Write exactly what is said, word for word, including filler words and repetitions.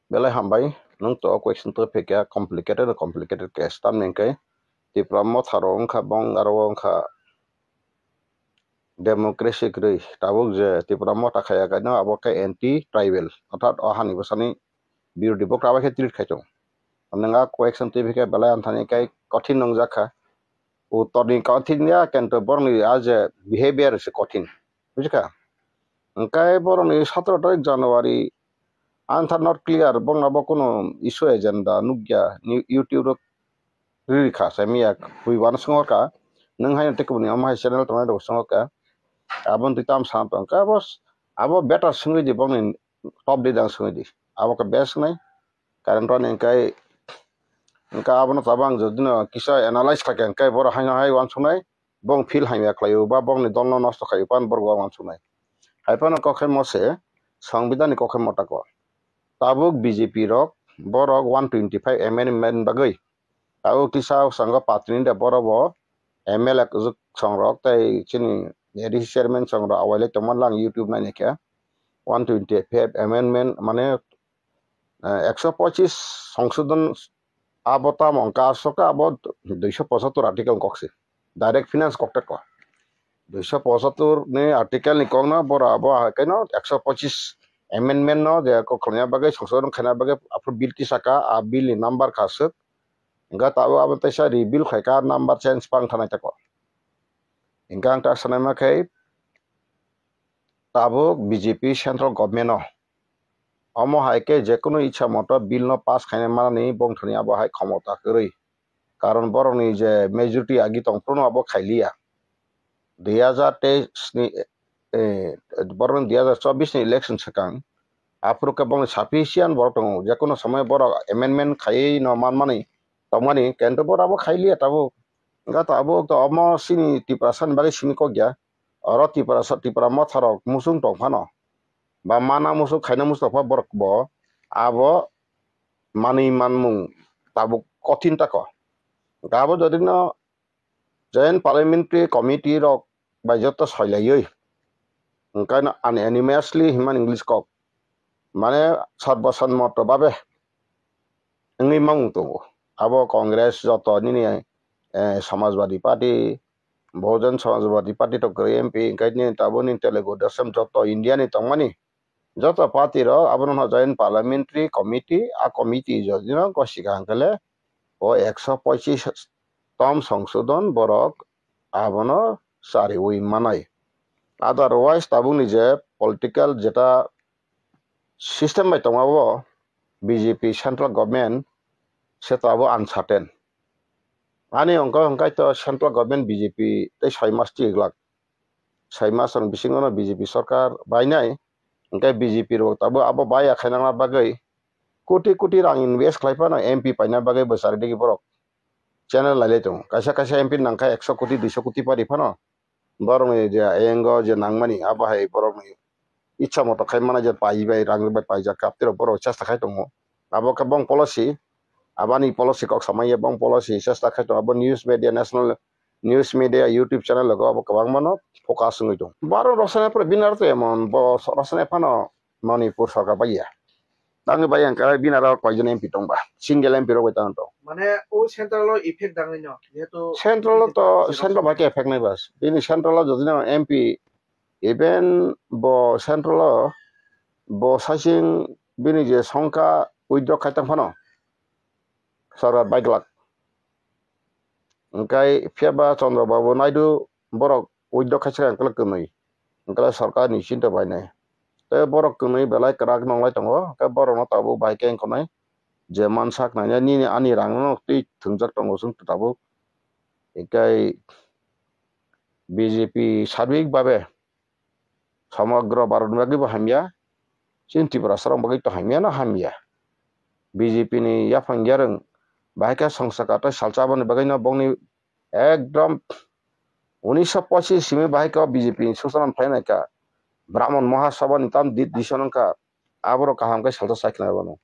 Belai hambai, nwng to o question to phikya complicated, complicated case. Tamni hwnkhe Tipra Motha rok wngkha bong aro wngkha democracy kwrwi. Tabuk je Tipra Motha khaya kaino abo khe anti tribal, orthat o hani bwsani birodhi bokra bai khe treat khai tongo. Nwng a question to phikya belai anthani khe kothin nwngjak kha. Uttorni kothin ya, kintu borokni a je behavior se kothin. Bujikha? Hwnkhe borokni satro tarik January, answer not clear, bongna bo kunu issue agenda nukya, ni YouTube rok riri kha, sai miya bui wano songor ka, nwng hai tei kubuni omo hai channel tongnai rok songor ka, aboni twi tam sam tong ka, abo, abo better songwi di, bongni top leader songwi di, abo khe best nai, current rok ni hwnkhe, hwnkhe abono tabuk ang jodino kisa analyze khaikha hwnkhe borok haino hai wansuknai, bong feel hamya khlaio ba bongni dolno nosto khaio pan borok wansuknai. Hai phano kokhemo se, songbidani kokhemo tako. Tabuk B J P rok, borok one twenty five amendment bagwi. Tabuk kisa sango patini de borok bo M L A kwchwk songrok tei chini A D C chairman songrok awai lai tongma lang YouTube nainai khe. One twenty five amendment mane, eh, ekso pochis songsodon abo tamo wngkha aswk abo duiso pochattor article kok se. Direct finance kok tei kok. Duiso pochattor ni article ni kok no bora abo hai khe no ekso pochis amendment no je kok khlaina bagwi songsodon khlaina bagwi aphuru bill tisaka a bill ni number kha aswk. Hwnkhe tabuk abo teisa rebill khaikha number change pang thanai tako. Hwnkhe ang ta sanai ma khe tabuk B J P central government no. Omo hai khe jekunu icha moto bill no pass khaina manani bongthani abo hai khomota kwrwi. Karon borokni je majority agi tong phuru no abo khailiya. Dui hazar teis ni, eh, borokni dui hazar chobbish ni election swkang. Aphuru khe bongni sufficient borok tongo. Jekunu somoi borok amendment khaiwi no manmani tongmani, kintu borok abo khailiya tabuk. Hwnkhe tabuk to omo chini Tiprasa ni bagwi simi kok ya. Oro Tiprasa, Tipra Motha rok muchung tong phano, ba mana muchung khaina muchung tong pha borok bo abo manwi manmung tabuk kothin tako. Hwnkhe abo jodi no Joint Parliamentary Committee rok bai joto soilaiwi, hwnkhe no unanimously hinmani English kok, mane sarbasanmoto babe wngwi mamung tongo. Abo Congress joto nini, eh, Samajwadi Party, Bahujan Samajwadi Party to kwrwi M P, hwnkhe nini tabuk nini Telugu Desam joto India ni tongmani joto party rok abono no Joint Parliamentary Committee, a committee jodi no gosi kaham khe le o ekso pochis tom songsodon borok abono chariwi manai. Otherwise tabukni je political jeta system bai tongma bo B J P central government se tabuk uncertain. Ani ongkha hwnkhe to central government B J P tei soi mas twi glak. Soi mas rok bisingo no B J P sorkar bainai, hwnkhe B J P rok tabuk abo baiya khainangna bagwi koti koti rang invest khlai phano M P paina bagwi bo chari digi borok channel lailai tongo. Kaisa kaisa M P nangkha ekso koti, duiso koti pari phano borokni je ayengo je nangmani abo hai borokni icha moto khai mana je pai bai rang bai paijak kaptwi rok borok chesta khai tongo. Abo khe bong policy, aboni policy kok samai ya bong policy chesta khai tongo. Abo news media, national news media, YouTube channel rok abo kwbangma no focus wngwi tongo. Baro rosane pore bini aro to emon bo rosane phano Manipur sorkar bai ya. Tangwi bai ang khe bini aro koijon M P tong ba, single M P rok bai tang tong. Mane o central o effect dangwi no, jehetu central o to, central bai khe effect nai bas. Bini central o jodi no M P, even bo central o bo saiching bini je songkha withdraw khai tang phano sorkar bai glak. Hwnkhe phiya ba Chandra Babu Naidu borok withdraw khaisa hwnkhe kwnwi, hwnkhe sorkar ni chinta bainai. Tei borok kwnwi belai kwrak nonglai tongo, hwnkhe borokno tabuk bai khe wngkha nai je mansak nainai nini ani rang no twi thwngjak tongo chwng tabuk. Hwnkhe B J P sabik babe Somogro Bharat ni bagwi bo hamya, chini Tiprasa rok bagwi to hamya no hamya. B J P ni yaphang yarwng bahai khe songsa kato salsa aboni bagwi no bongni ekdom unisho pochis simi bahai khe B J P ni suchana phainai kha. Brahman Mahasabha ni tam di-, decision wngkha, aborok kaham khe salsa saikhlai bono.